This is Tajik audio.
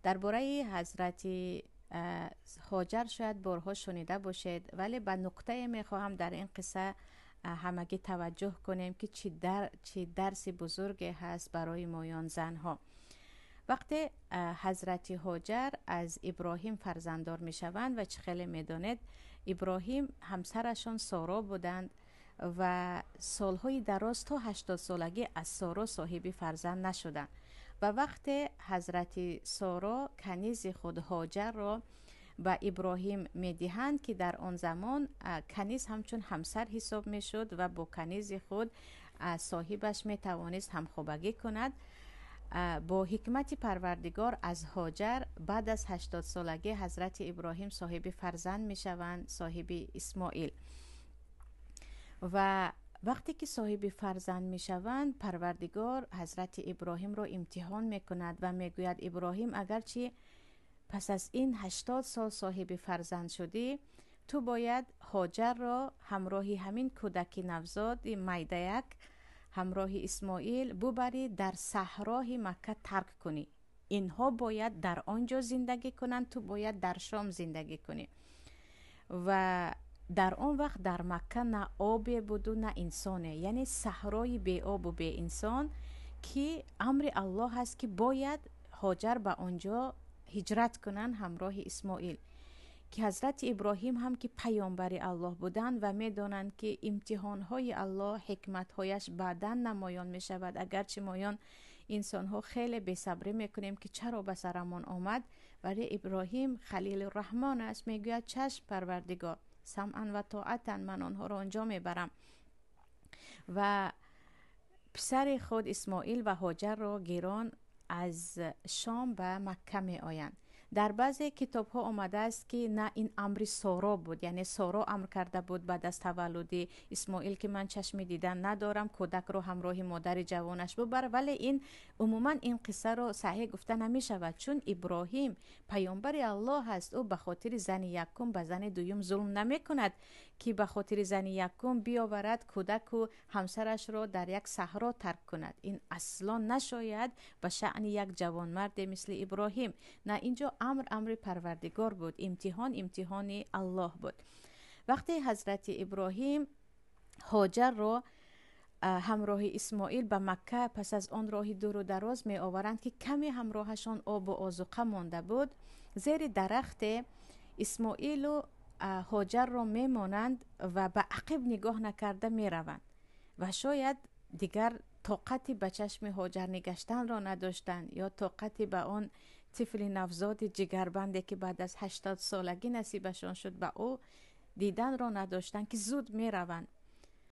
Дар бораи ҳазрати Ҳоҷар шояд борҳо шунида бошед, вале ба нуқтае мехоҳам дар ин қисса ҳамагӣ таваҷҷӯҳ кунем, ки чӣ дарси бузурге ҳаст барои моён занҳо. Вақте ҳазрати Ҳоҷар аз Иброҳим фарзанддор мешаванд ва чӣ хеле медонед, Иброҳим ҳамсарашон Соро буданд ва солҳои дароз то 80 солагӣ аз Соро соҳиби фарзанд нашуданд. Ва вақте ҳазрати Соро канизи худ Ҳоҷарро ба Иброҳим медиҳанд, ки дар он замон каниз ҳамчун ҳамсар ҳисоб мешуд ва бо канизи худ соҳибаш метавонист ҳамхобагӣ кунад, бо ҳикмати Парвардигор аз Ҳоҷар баъд аз 80 солагӣ ҳазрати Иброҳим соҳиби фарзанд мешаванд, соҳиби Исмоил. Ва вақте ки соҳиби фарзанд мешаванд, Парвардигор ҳазрати Иброҳимро имтиҳон мекунад ва мегӯяд: Иброҳим, агарчи пас аз ин 80 сол соҳиби фарзанд шудӣ, ту бояд Ҳоҷарро ҳамроҳи ҳамин кӯдаки навзоди майдаяк, ҳамроҳи Исмоил бубарӣ, дар саҳроҳи Макка тарк кунӣ. Инҳо бояд дар он ҷо зиндагӣ кунанд, ту бояд дар Шом зиндагӣ кунӣ. Ва дар он вақт дар Макка на обе буду, на инсоне, яъне саҳрои беобу беинсон, ки амри Аллоҳ аст, ки бояд Ҳоҷар ба он ҷо ҳиҷрат кунанд ҳамроҳи Исмоил. Ки ҳазрати Иброҳим ҳам, ки паёмбари Аллоҳ буданд ва медонанд, ки имтиҳонҳои Аллоҳ ҳикматҳояш баъдан намоён мешавад, агарчи моён инсонҳо хеле бесабрӣ мекунем, ки чаро ба сарамон омад, вале Иброҳим Халилурраҳмон аст, мегӯяд: чашм Парвардигор, самъан ва тоатан, ман онҳоро онҷо мебарам. Ва писари худ Исмоил ва Ҳоҷарро гирон аз Шом ба Макка меоянд. Дар баъзе китобҳо омадааст, ки на, ин амри Соро буд, яъне Соро амр карда буд баъд аз таваллуди Исмоил, ки ман чашми дидан надорам, кӯдакро ҳамроҳи модари ҷавонаш бубар. Вале ин умуман ин қиссаро саҳеҳ гуфта намешавад, чун Иброҳим паёмбари Аллоҳ аст. Ӯ ба хотири зани якум ба зани дуюм зулм намекунад, ки ба хотири зани якум биёварад кӯдаку ҳамсарашро дар як саҳро тарк кунад. Ин аслон нашояд ба шаъни як ҷавонмарде мисли Иброҳим. На, инҷо амр амри Парвардигор буд, имтиҳон имтиҳони Аллоҳ буд. Вақте ҳазрати Иброҳим Ҳоҷарро ҳамроҳи Исмоил ба Макка пас аз он роҳи дуру дароз меоваранд, ки каме ҳамроҳашон обу озуқа монда буд, зери дарахте Исмоилу Ҳоҷарро мемонанд ва ба ақиб нигоҳ накарда мераванд. Ва шояд дигар тоқати ба чашми Ҳоҷар нигаштанро надоштанд ё тоқати ба он тифли навзоди ҷигарбанде, ки баъд аз 80 солагӣ насибашон шуд, ба ӯ диданро надоштанд, ки зуд мераванд.